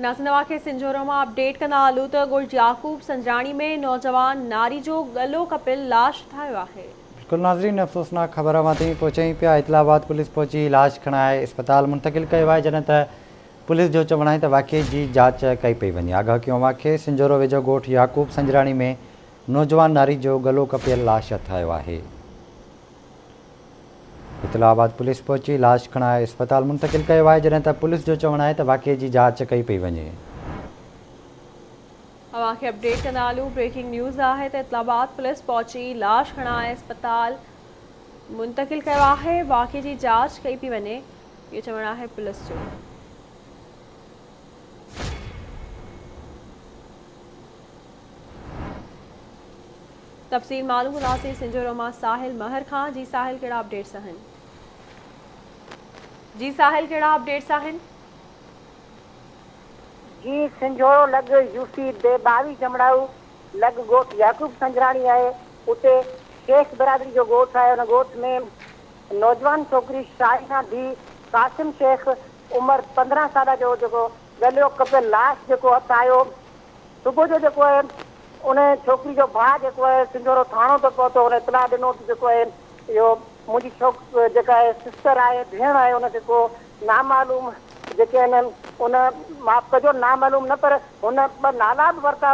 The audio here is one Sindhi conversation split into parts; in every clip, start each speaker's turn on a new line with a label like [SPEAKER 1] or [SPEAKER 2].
[SPEAKER 1] ناظرين اوهان کي سنجهورو مان اپڊيٽ ڪندا هلون ته ڳوٺ يعقوب سنجراڻي ۾ نوجوان ناري جو ڳلو ڪپيل لاش هٿ آيو آهي.
[SPEAKER 2] بلڪل ناظرين افسوسناڪ خبر اوهان تائين پهچايون پيا اطلاع بعد پوليس پهچي لاش کڻائي اسپتال منتقل ڪيو آهي جڏهن ته پوليس جو چوڻ آهي ته واقعي جي جاچ ڪئي پئي وڃي آگاهه ڪيون اوهان کي سنجهورو ويجهو ڳوٺ يعقوب سنجراڻي ۾ نوجوان ناري جو ڳلو ڪپيل لاش هٿ آيو آهي. اطلاع بعد پوليس پهچي لاش کڻائي اسپتال منتقل ڪيو آهي جڏهن ته پوليس جو چوڻ آهي ته واقعي جي جاچ ڪئي پئي وڃي.
[SPEAKER 1] اوهان کي اپڊيٽ ڪندا هلون بريڪنگ نيوز آهي ته اطلاع بعد پوليس پهچي لاش کڻائي اسپتال منتقل ڪيو آهي واقعي جي جاچ ڪئي پئي وڃي اهو چوڻ آهي پوليس جو. تفصيل معلوم ڪنداسين سنجهورو مان ساحل مهر کان جي ساحل ڪهڙا اپڊيٽس آهن. جي ساحل ڪهڙا اپڊيٽس آهن.
[SPEAKER 3] جي سنجهورو لڳ يو سي the 22 جمڙائو لڳ ڳوٺ يعقوب سنجراڻي آهي اتي شيخ برادري جو ڳوٺ آهي ان ڳوٺ ۾ نوجوان ڇوڪري شاهينه ڌي قاسم شيخ عمر 15 ساله جو جيڪو ڳليو ڪپيل لاش جيڪو هٿ آيو صبح جو جيڪو آهي ان ڇوڪري جو ڀاء جيڪو آهي سنجهورو ٿاڻو تي پهتو هن اطلاع ڏنو ته جيڪو آهي اهو منهنجي ڇوڪ جيڪا آهي سسٽر آهي ڀيڻ آهي ان کي ڪو نامعلوم جيڪي آهن ان معاف ڪجو نامعلوم نه پر هن ٻه نالا به ورتا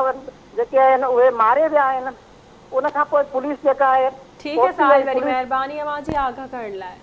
[SPEAKER 3] جيڪي آهن اهي ماري ويا آهن ان کان پوء پوليس جيڪا آهي
[SPEAKER 1] ٺيڪ آهي
[SPEAKER 3] پهتي
[SPEAKER 1] ساحل
[SPEAKER 3] ۽
[SPEAKER 1] وڏي
[SPEAKER 3] پوليس
[SPEAKER 1] مهرباني اوهان جي آگاهه ڪرڻ لاء.